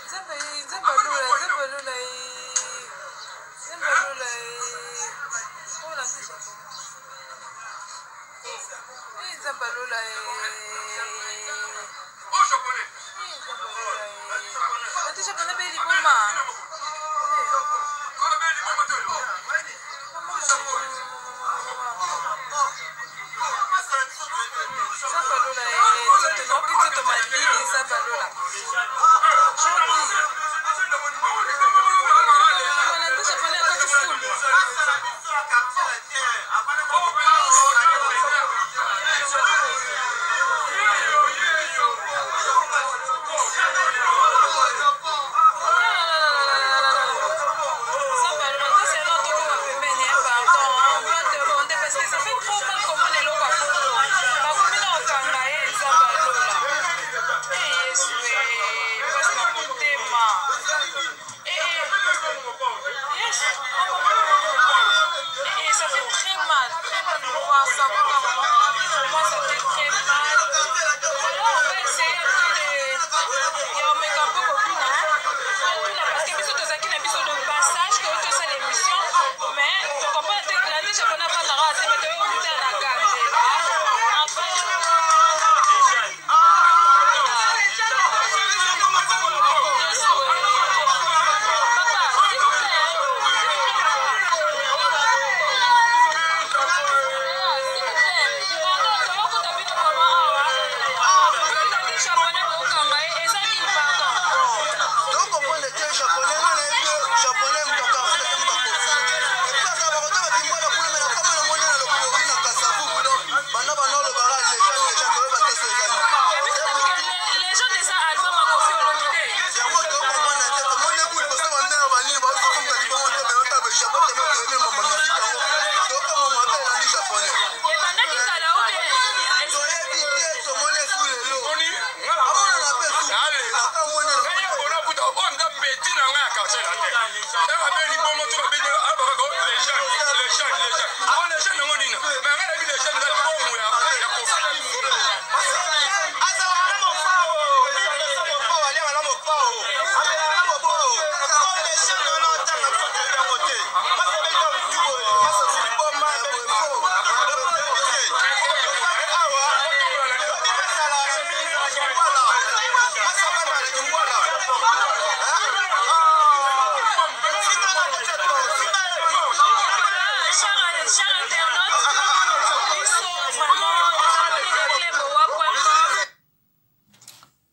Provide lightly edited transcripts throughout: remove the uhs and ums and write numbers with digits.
Nzambe nzambe alola nzambe alola nzambe alola oyo na nti japon nzambe alola nti japon abe liboma. Nzambe alola nzoto naoki nzoto malili nzambe alola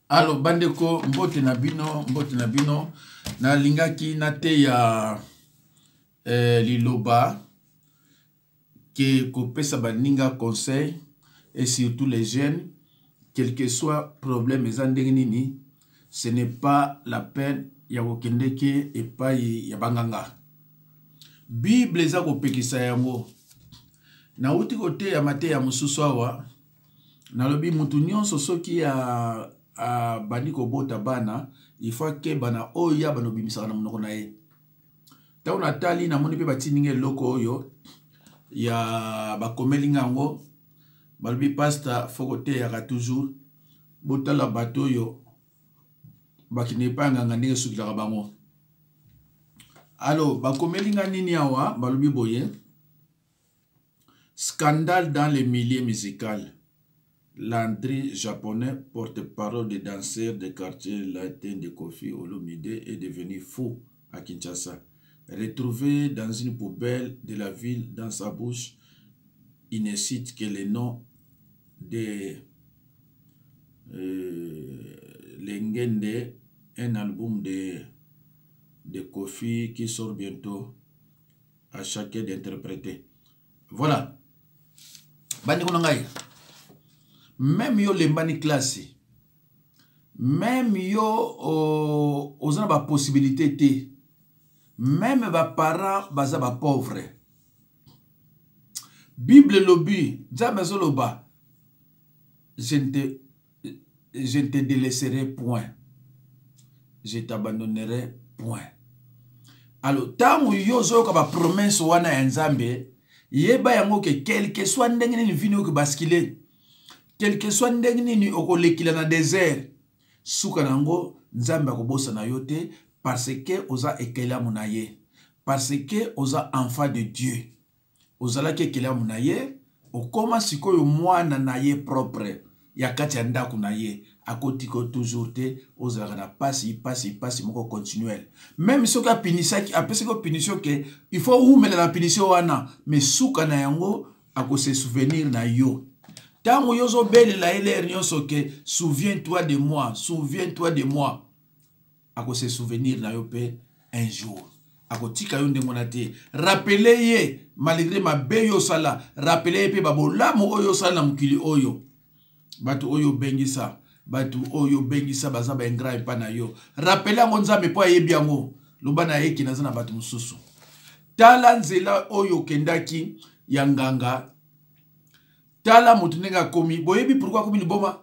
Alo bandeko, mbote na bino, mbote na bino. Nalingaki nateya eh, liloba ke kopesa baninga conseil et surtout les jeunes, quel que soit problème eza ndenge nini, ce n'est pas la peine ya kokendeke epai ya banganga. Bible eza kopekisa yango. Nauti koteya mateya mosusu awa, nalobi mutu nyonso soki abandi kobota bana, il faut akeba na oyo ya bana obimisaka na monoko na ye. Ntango natali, namoni mpe batindi nga eloko oyo ya bakomeli nga yango, balobi pasta fo koteyaka toujours, botala bato oyo bakende epai ya nganga ndenge esukilaka bango. Alo bakomeli nga nini awa, balobi boye: scandale dans le milieu musical, Landry japonais, porte-parole des danseurs de quartier latin de Koffi Olomide, est devenu fou à Kinshasa. Retrouvé dans une poubelle de la ville, dans sa bouche, il ne cite que le nom de Lengende, un album de Koffi qui sort bientôt, à chacun d'interpréter. Voilà. Bandeko na ngai, même yo lembani classe, même yo oza na bapossibilité te, même baparent baza bapauvre, Bible elobi, Nzambe azoloba, je ne te délaisserai point, je t'abandonnerai point. Alors ntango yo ozoyoka bapromese wana ya Nzambe, yeba yango ke quelque soit ndenge nini vini okobaskile, quelque soit ndenge nini okolekila na désert, Suka na yango, Nzambe akobosana yo te parce que oza ekelamu na ye, parce que oza enfant de Dieu. Ozalaki ekelamu na ye, okoma sikoyo mwana na ye propre ya kati ya ndako na ye. Akotika yo toujours te, ozalaka na pasi pasi pasi moko continuel. Meme soki apinisaki, apesaki yo punition ke il faut owumela na punition wana, mais suka na yango akose souvenir na yo. Ntango yo ozobelela ye lere nyonso ke souviens-toi de moi, souviens-toi de moi, akose souvenir na yo mpe un jour. Akotika yo ndenge wana te. Rappeler ye malgré mabe yo osala, rappeler ye mpe babolamu oyo osala na mokili oyo. Bato oyo obengisa, bato oyo obengisa baza ba ingrat epa na yo. Rappeler yango Nzambe mpo ayebi yango. Loba na ye ke naza na bato mosusu. Tala nzela oyo okendaki ya nganga. Tala moto ndenge akomi. Boyebi pourquoi akomi liboma?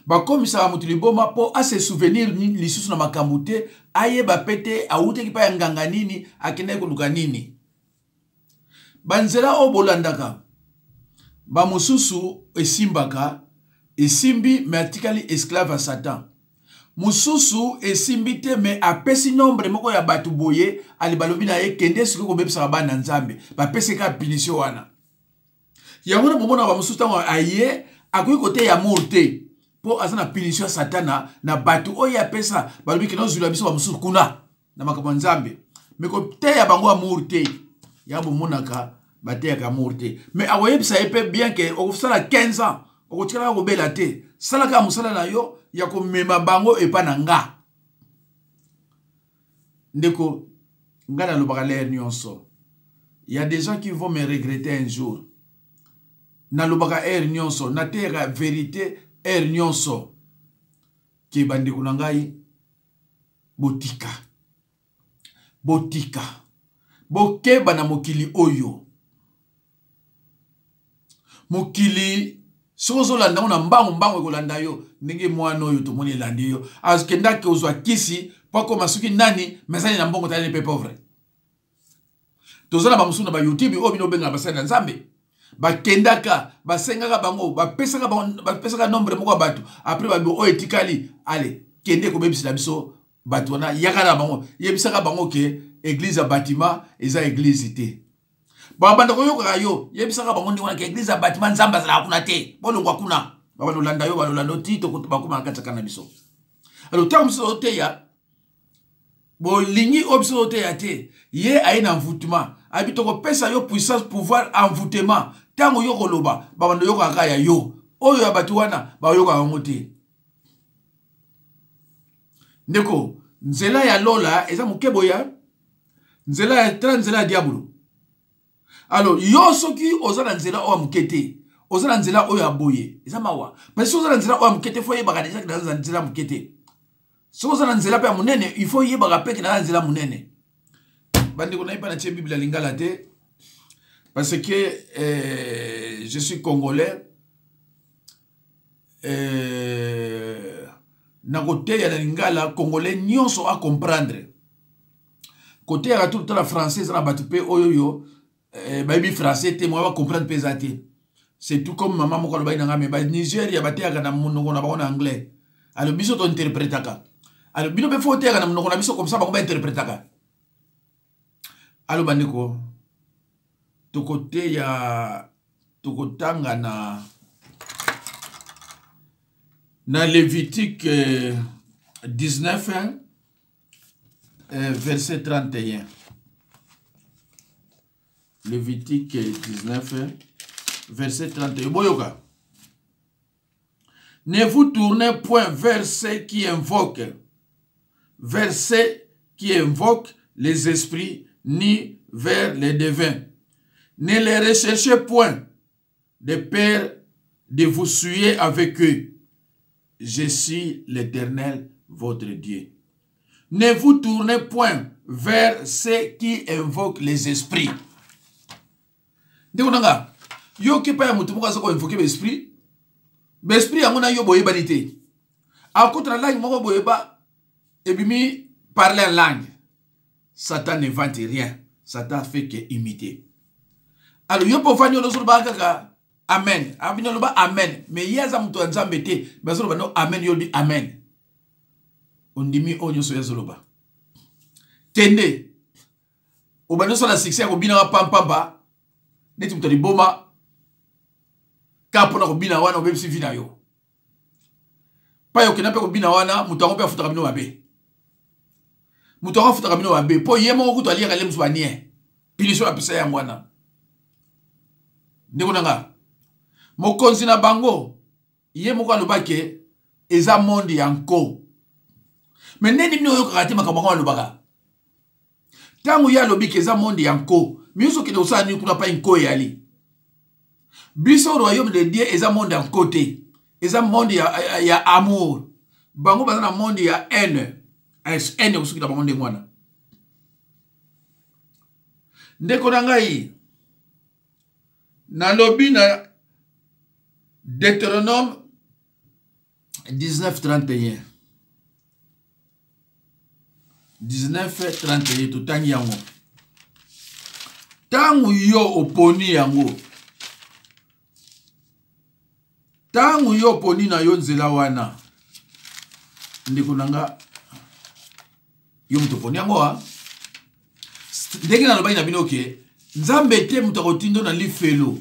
Bakomisaka moto liboma mpo a se souvenir lisusu na makambo te, ayeba pe te awutaki pa ya nganga nini, akendaki koluka nini. Banzela oyo bolandaka bamosusu esimbaka, esimbi me atikali esclave ya Satan. Mosusu esimbi te me apesi nombre moko ya bato boye, ali balobi na ye kende sikoyo kobebisaka bana na Nzambe, bapesi kaka punition wana. Yango na bomona ba mosusu ntango aye akoki koteya amour te mpo aza na punition ya Satana na bato oyo apesa, balobi kende ozwila biso ba mosusu kuna na makambo ya Nzambe, me koteya bango amour te. Yango bomonaka bateyaka amour te, me akoyebisa ye mpe bien ke okosala 15 ans okotikalaka kobela te, salaka mosala na yo ya komema bango epa na nga. Ndeko, nga nalobaka lere nyonso, il y a des gens qui vont me regretter un jour. Nalobaka heure nyonso, nateyaka vérité heure nyonso ke bandeko na ngai botika, botika, bokeba na mokili oyo. Mokili soki ozolanda yango na mbangu mbangu ekolanda yo, ndenge mwana oyo tomoni elandi yo, akendaki kozwa kisi mpo akoma soki nani, mais azali na mbongo, tali mpe pauvre. Toza na bamosusu na ba YouTube oyo bino obengaka basali na Nzambe, bakendaka basengaka bango, bapesaka bango, bapesaka nombre moko ya bato, après babi oyo etikali, ale kende kobebisela biso bato wana, yaka na bango, yebisaka bango ke église ya bâtiment eza église te. Babanda koyokaka yo, yebisaka bango ndenge wana ke église ya bâtiment Nzambe azalaka kuna te, bolongwa kuna. Babanda kolanda yo, balolanda yo ti bakóma na kati ya kana biso. Alors ntango mosusu oteya, bolingi oyo biso oteya te, ye aye na envoûtement, ayebi tokopesa yo puissance, pouvoir, envoûtement. Ntango yo koloba, babanda oyokaka kaka ya yo, oyo ya bato wana bayokaka yango te. Ndeko, nzela ya lola eza moke boya, nzela ya tala nzela ya diabolo. Alors yo soki oza na nzela oyo ya moke te, oza na nzela oyo ya boye, eza mawa. Parce que soki oza na nzela oyo ya moke te, faut oyebaka déjà que naza na nzela ya moke te. Soki oza na nzela mpe ya monene, il faut oyebaka mpe que naza na nzela ya monene. Bandeko, nayebi na tie Bible ya lingala te parce que je suis congolais. Nakoteya na lingala, congolais nyonso a comprendre. Koteyaka tout tala français eza na bato mpe oyo yo bayebi français te, moya ba comprendre mpe eza te. C'est tout comme mama moko alobaki na ngai, mais ba Nigeria bateyaka na monoko na bango na anglais. Alors biso tointerprétaka. Alors bino mpe faut oteyaka na monoko na biso, comme ça bango bainterprétaka. Alors bandeko, tokoteya, tokotanga na Lévitique 19, verset 31. Lévitique 19, verset 31. Boyoka. Ne vous tournez point vers ceux qui invoquent, vers ceux qui invoquent les esprits, ni vers les devins. Ne les recherchez point, de peur de vous souiller avec eux. Je suis l'Éternel, votre Dieu. Ne vous tournez point vers ceux qui invoquent les esprits. Ndeko nanga, yo kepa ya moto moko aza ko invoquer ba esprit, ba esprit yango na yo boyebani te. Akota na langue moko boyeba, ebimi parler en langue. Satan n'invente rien. Satan fait que imiter. Alors yo pofani yo nozoloba kaka. Amen. Abino loba amen. Mais ye aza moto ya Nzambe te. Mais azoloba no amen yo olobi amen. Ondimi oyo nyonso ye azoloba. Kende. Obandi osala succès ya kobinaka pampamba neti moto ya liboma kaka mpona kobina wana obebisi vi na yo. Pai okenda mpe kobina wana moto yango mpe afutaka bino mabe. Moto yango afutaka bino mabe mpo ye moko kutu aliaka le mosusu banie. Punition apesa yango wana. Ndeko na nga, mokonzi na bango ye moko aloba ke eza monde ya nko. Me ndenge nini oyokaka te makambo yango alobaka? Ntango ye alobi ke eza monde ya nko, me yo okende kosala nini kuna pai nko eyali? Biso royaume de Dieu eza monde ya nko te, eza monde ya amour. Bango baza na monde ya haine, haine ekosukila bango ndenge wana. Ndeko na ngai, nalobi na Deutéronome 19:31. 19:31 totangi yango. Ntango yo oponi yango, ntango yo oponi na yo nzela wana, ndeko na nga, yo moto oponi yango a ndenge nalobaki na bino ke Nzambe te moto akotindo na lifelo,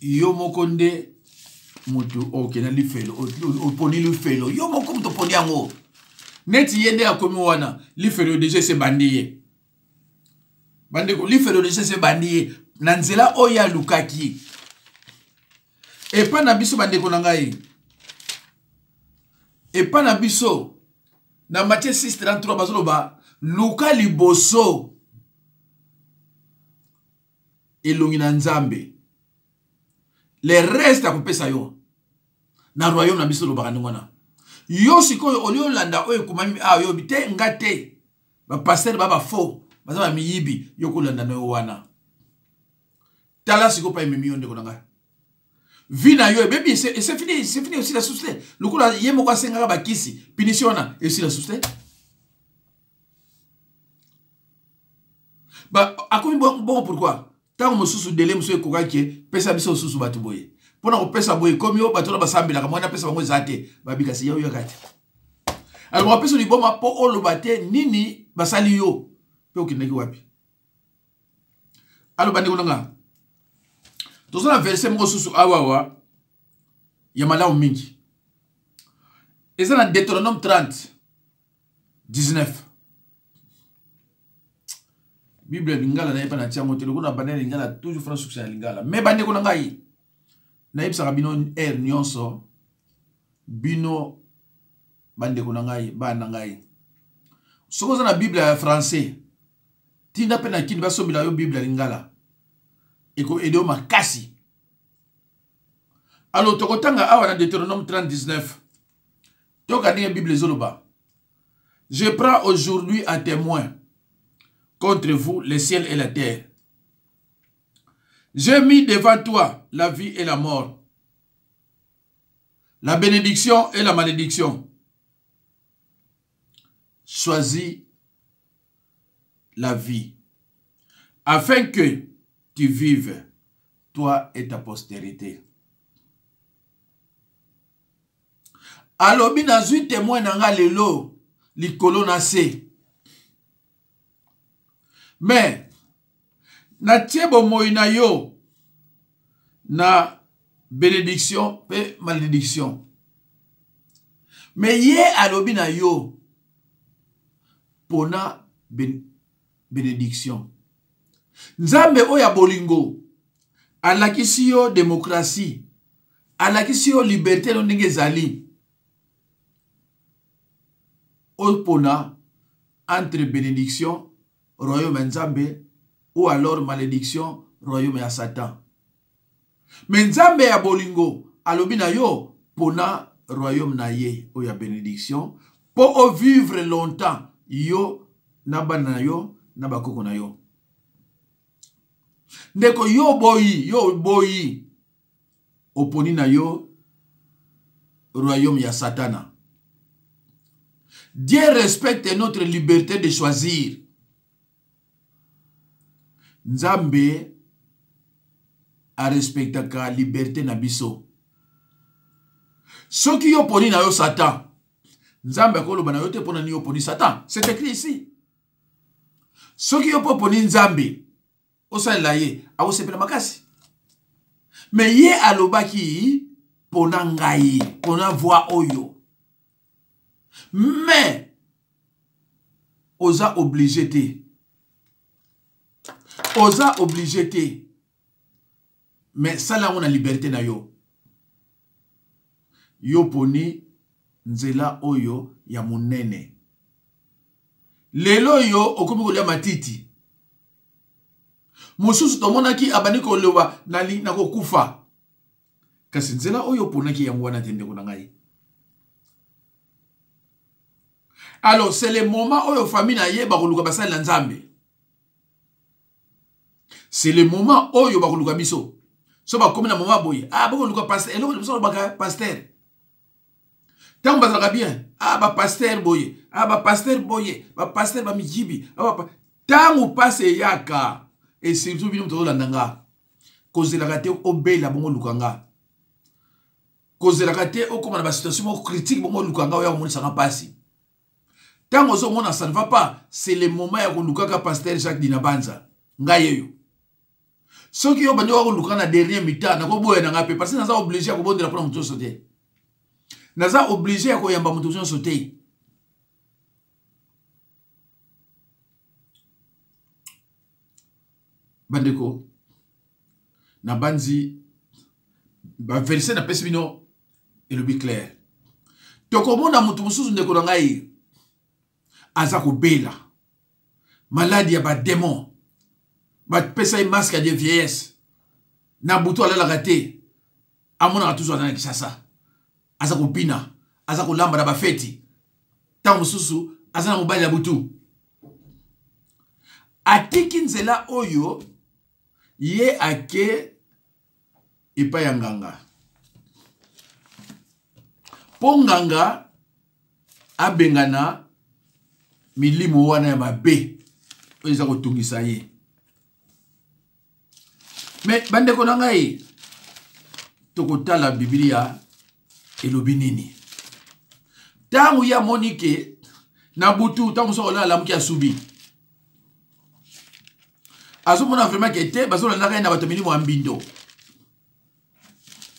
yo moko nde moto okenda lifelo, oponi lifelo, yo moko moto oponi yango. Neti ye nde akomi wana, lifelo deja ese ebandi ye. Bandeko, lifelo deja ese ebandi ye na nzela oyo alukaki. Epa na biso bandeko na ngai, epa na biso na Matthieu 6:33 bazoloba luka liboso elongi na Nzambe, le reste akopesa yo. Na royaume na biso lobaka ndenge wana. Yo sikoyo olie olanda oyo ekomami awa, yo te nga te, ba pasteur ba ba faux, baza ba miyibi, yo kolanda na yo wana. Tala sikoyo pa ememi yo ndeko na ngai. Vie na yo ebebi, c'est fini, c'est fini aussi la source. Lokola ye moko asengaka bakisi, punition wana esi la source. Ba akomi bongo pourquoi? Tango mosusu délai mosusu ekokaki pesa biso mosusu bato boye. Pona kopesa boye komi yo bato na basambelaka mwana pesa bango eza te. Babika si yo yoka te. Alors bapesa liboma po oloba te nini basali yo pe okendaki wapi? Alo bandeko na nga, toza na verset moko susu awawa ya malamu mingi, eza na Deutéronome 30 19. Bible ya lingala nayeba na tiango te, lokola banda ya lingala toujours fana succès ya lingala. Mais bandeko na ngai, nayebisaka bino air nyonso, bino bandeko na ngai, bana na ngai, soki oza na Bible ya français, tinda mpe na kini basombela yo Bible ya lingala, eko aider yo makasi. Alors tokotanga awa na Deutéronome 30 19, toka ndenge Bible ezoloba. Je prends aujourd'hui à témoin contre vous le ciel et la terre. J'ai mis devant toi la vie et la mort, la bénédiction et la malédiction. Choisis la vie, afin que tu vives, toi et ta postérité. Alobi nazwi témoin na nga lelo likolo na se. Mais natie bomoi na yo na bénédiction pe malédiction. Mais ye alobi na yo pona bénédiction. Nzambe oyo ya bolingo alakisi yo démocratie, alakisi yo liberté no ndenge ezali. Oyo pona entre bénédiction royaume ya Nzambe ou alors malédiction royaume ya Satan. Mais Nzambe ya bolingo alobi na yo pona royaume na ye oyo ya bénédiction po o vivre longtemps yo na bana na yo na bakoko na yo. Ndeko yo boyi, yo boyi oponi na yo royaume ya Satana. Dieu respecte notre liberté de choisir. Nzambe arespectaka liberte na biso. Soki yo poni na yo Satan, Nzambe akoloba na yo te pona nini yo poni Satan. C'est écrit ici. Soki yo po poni Nzambe, osalela ye, akosepela makasi. Mais ye alobaki pona ngai, pona voix oyo. Mais oza obligé te. Oza obligé te. Mais sala yango na liberté na yo. Yo poni nzela oyo ya monene. Lelo oyo okomi kolia matiti. Mosusu tomonaki abandi koloba nakokufa. Kasi nzela oyo oponaki yango wana te ndeko na ngai. Alors c'est le moment oyo famille na ye bakoluka basali na Nzambe. C'est le moment oyo bakoluka biso. So bakomi na moment boye, ah bakoluka pasteur, eloko biso balobaka pasteur. Tango bazalaka bien, ah ba pasteur boye, ah ba pasteur boye, ba pasteur ba miyibi, ah ba tango passe eyaka et surtout bino tozolanda nga. Kozelaka te obela bongo luka nga. Kozelaka te okoma na ba situation moko critique bongo luka nga oya komonisa nga pasi. Tango ozomona ça ne va pas, c'est le moment ya kolukaka pasteur Jacques Dinabanza. Ngai yeyo. Soki yo bandi koluka na dernier mi-temps, nakoboya na nga pe parce que naza obligé ya kobondela mpona moto nyonso te. Naza obligé ya koyamba moto nyonso te. Bandeko, nabanzi ba verset napesi bino elobi clair. Tokomona moto mosusu ndeko na ngai aza kobela maladi ya ba demon, bapesa ye masque ya de vieillesse, na butu alalaka te, amonaka toujours aza na Kinshasa, aza kobina, aza kolamba na bafeti, ntango mosusu aza na mobali ya butu, atiki nzela oyo ye ake epai ya nganga mpo nganga abengana milimo wana ya mabe oyo eza kotungisa ye. Me bandeko na ngai, tokotala Biblia elobi nini. Ntango ye amoni ke na butu, ntango mosusu akolala alamuki asubi, azomona vraiment ke te bazolandaka ye na bato milimo ya mbindo.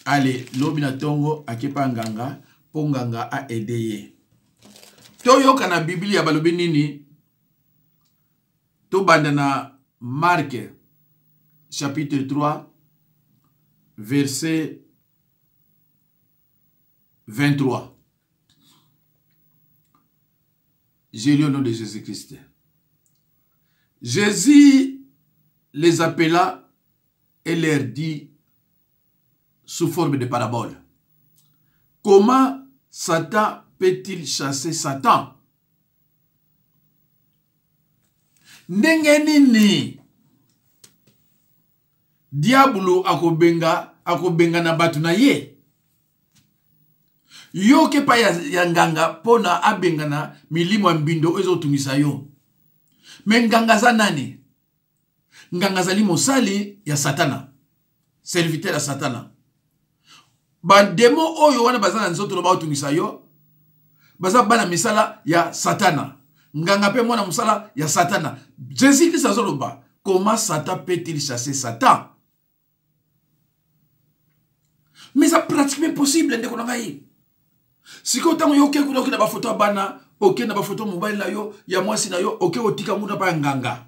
Ale lobi na tongo akepa nganga mpo nganga aede ye. Toyoka na Biblia balobi nini. Tobanda na Marc chapitre 3 verset 23. J'ai lu au nom de Jésus-Christ. Jésus les appela et leur dit sous forme de parabole: comment Satan peut-il chasser Satan? Ndenge nini diabolo akobenga na bato na ye? Yo ke pa ya nganga mpona abengana milimo ya mbindo oyo ezotungisa yo. Me nganga aza nani? Nganga azali mosali ya Satana, serviteur ya Satana. Bademo oyo wana baza na nzoto no baotungisa yo, baza bana misala ya Satana. Nganga mpe mwana mosala ya Satana. Jésus-Christ azoloba, comment Satan peut-il chasser Satan? Mais ça pratiquement impossible ndeko na ngai. Sikoyo ntango yo oke kuna, oke na bafoto ya bana, oke na bafoto mobali na yo, ya mwasi na yo, oke kotika nguna pa ya nganga.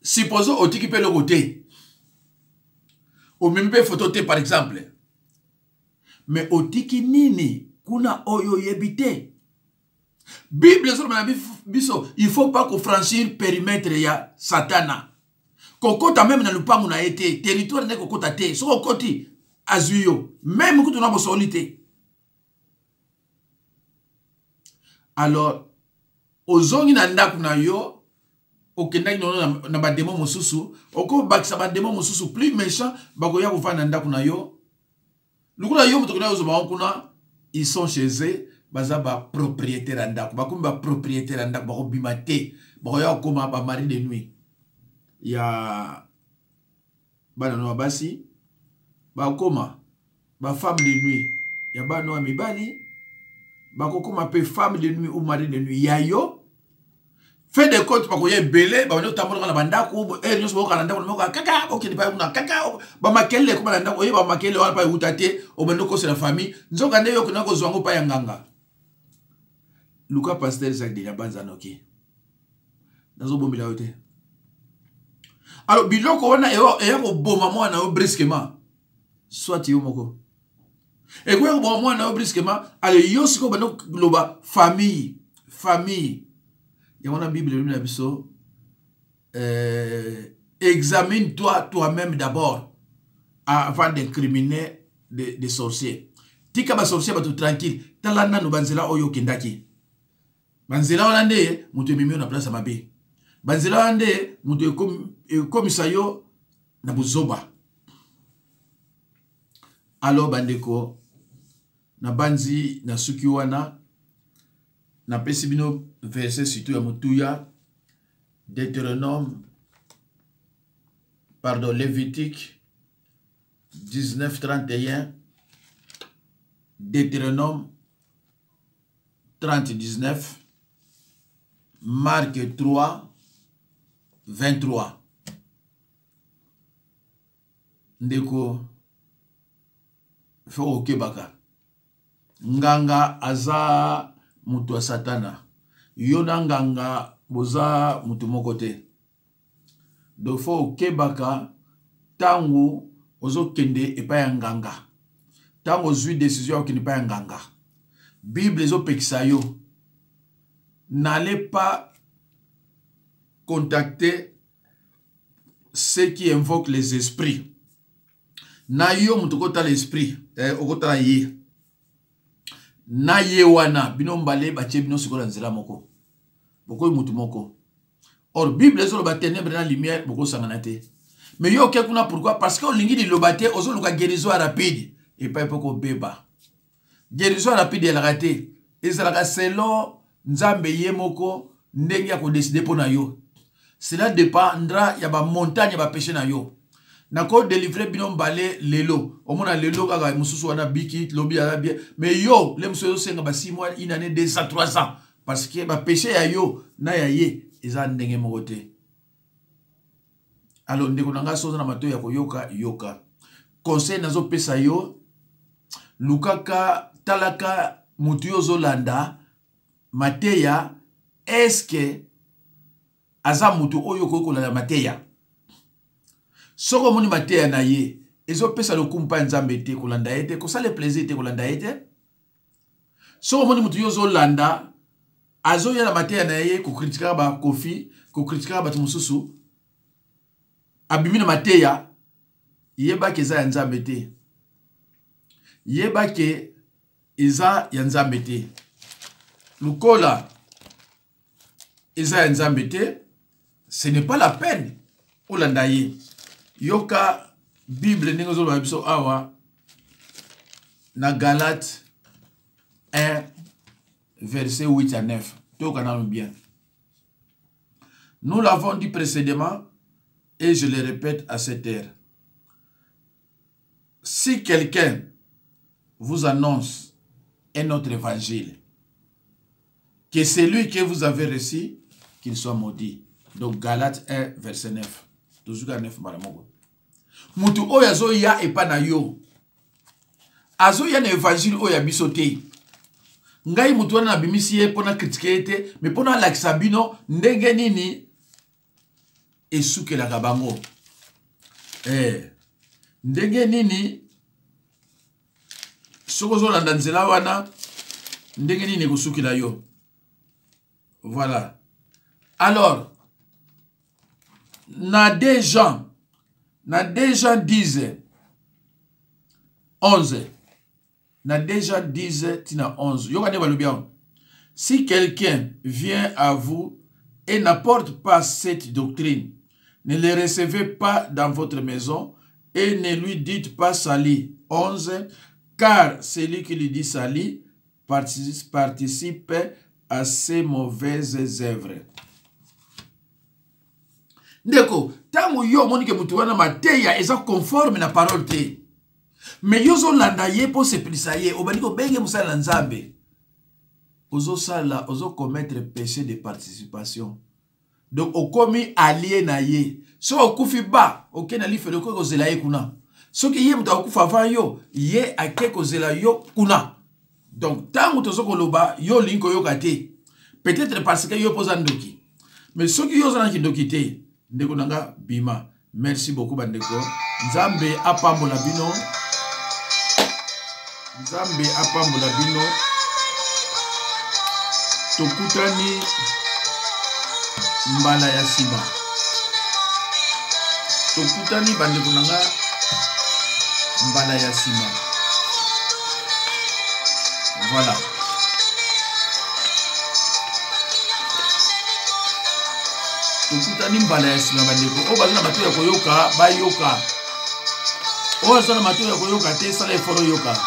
Supposons otiki mpe eloko te, omemi mpe foto te par exemple, mais otiki nini kuna oyo oyebi te? Bible ezoloba na biso, il faut pas kofranchir périmètre ya Satana, kokota meme na lupangu na ye te, territoire nde kokota te. Soki okoti azwi yo, meme kutu na bosoli te. Alors ozongi na ndako na yo, okendaki nono na bademo mosusu, okobakisa bademo mosusu plus méchant, bakoya kofanda na ndako na yo. Lokola yo moto okendaki kozwa bango kuna, ils sont chez eux, baza ba propriétaire ya ndako, bakomi ba propriétaire ya ndako, bakobima te, bakoya kokoma ba mari de nuit. ya bana no ya basi, bakokoma bafemme de nuit ya bana ya mibali, bakokoma mpe femme de nuit ou mari de nuit ya yo. Fin de compte, bakoya ebele, babandi kotambolaka na bandako ere nyonso, bakoka na ndako na moko kaka, okende pa kuna kaka bamakelele ekoma na ndako, oyeba bamakelele wana pa euta te, obandi okosela famille, nzoka nde yo okenda kozwa yango pa ya nganga. Luka pasteur Jacques de Banza noki, nazobombela yo te. Alors biloko wana eya koboma mwana yo brusquement, soit yo moko ekoya koboma mwana yo brusquement. Alors yo sikoyo bandi koloba famille, famille yango na Bible elobi na biso, examine toi toi-même d'abord avant d'incriminer des sorciers. Tika basorcier bato tranquille, tala nanu banzela oyo okendaki. Banzela wana nde moto ememi yo na place ya mabe, banzela wana nde moto ekomisa yo na bozoba. Alors bandeko, nabanzi na suki wana napesi bino verset surtout ya motuya, Deutéronome, pardon, Lévitique 19 31, Deutéronome 30 19, Marc 3 23. Ndeko, fo okebaka, nganga aza moto ya Satana, yo na nganga boza moto moko te. Donc fo okebaka ntango ozokende epai ya nganga, ntango ozwi décision ya kokende epai ya nganga. Bible ezopekisa yo, n'allez pas contacter ceux qui invoquent les esprits. Na yo moto okotala esprit, okotala ye na ye wana, bino mbale batie bino sikoyo na nzela moko, bokoyi motu moko. Or Bible ezoloba ténèbre na lumière bokosangana te. Mais yo oke kuna pourquoi? Parce que olingi liloba te, ozoluka guérison ya rapide epai mpo kobeba. Guérison rapide elaka te, ezalaka selon Nzambe ye moko ndenge ya kodécider mpo na yo. Cela dépendra ya bamontagne ya bapéché na yo. Nakodélivrer bino mbale lelo, omona lelo kaka mosusu wana biki, lobi aza bien, mais yo le mosusu ezosenga ba 6 mois, une année, 2 ans, 3 ans, parce que bapéché ya yo na ya ye eza ndenge moko te. Alors ndeko na ngai, so oza na matoi ya koyoka, yoka conseil nazopesa yo. Lukaka, talaka motu yo ozolanda mateya, eske aza motu oyo okoki kolanda mateya? Soki omoni mateya na ye ezopesa lokumu mpa ya Nzambe te, kolanda ye te, kosala plaisir te, kolanda ye te. Soki omoni motu yo ozolanda azoya na mateya na ye kokritikaka bakofi, kokritikaka bato mosusu, abimi na mateya, yebaki eza ya Nzambe te, yebaki eza ya Nzambe te. Lokola eza ya Nzambe te, ce n'est pas la peine olanda ye. Yoka Bible ndenge ozoloba biso awa na Galate 1 verset 8 à 9. Toyoka nano bien. Nous l'avons dit précédemment et je le répète à cette heure: si quelqu'un vous annonce un autre évangile que celui que vous avez reçu, qu'il soit maudit. Donc Galates 1 verset 9, tozuka 9 mbala moko. Mutu oyo azoya epa na yo, azoya na évangile oyo ya biso te. Ngai mutu wana nabimisi ye mpona critiquer ye te, mais mpona alakisa bino ndenge nini esukelaka bango, ndenge nini soki ozolanda nzela wana, ndenge nini ekosukela yo. Voilà. Alors na 2 Jean, na 2 Jean 10 11, na 2 Jean 10 tina 11, yoka nde balobi awa: si quelqu'un vient à vous et n'apporte pas cette doctrine, ne le recevez pas dans votre maison et ne lui dites pas salut. 11, car celui qui lui dit salut participe à ses mauvaises œuvres. Ndeko, ntango yo omoni ke moto wana mateya eza conforme na parole te, me yo ozolanda ye mpo osepelisa ye, obandi kobenge mosali na Nzambe, ozosala, ozokommettre péché de participation. Donc okomi allié na ye. Soki okufi ba oke na lifelo, okoki kozela ye kuna. Soki ye moto akokufa avant yo, ye ake kozela yo kuna. Donc ntango tozo koloba, yo olingi koyoka te, peut-être parce que yo mpo oza ndoki. Mais soki yo oza na kindoki te, ndeko na nga, bima. Merci beaucoup bandeko, Nzambe apambola bino, Nzambe apambola bino. Tokutani mbala ya nsima, tokutani bandeko na nga mbala ya nsima. Voilà. Tokutani mbala ya nsima bandeko. Oyo baza na matoi ya koyoka, bayoka. Oyo aza na matoi ya koyoka te, sala effort oyoka.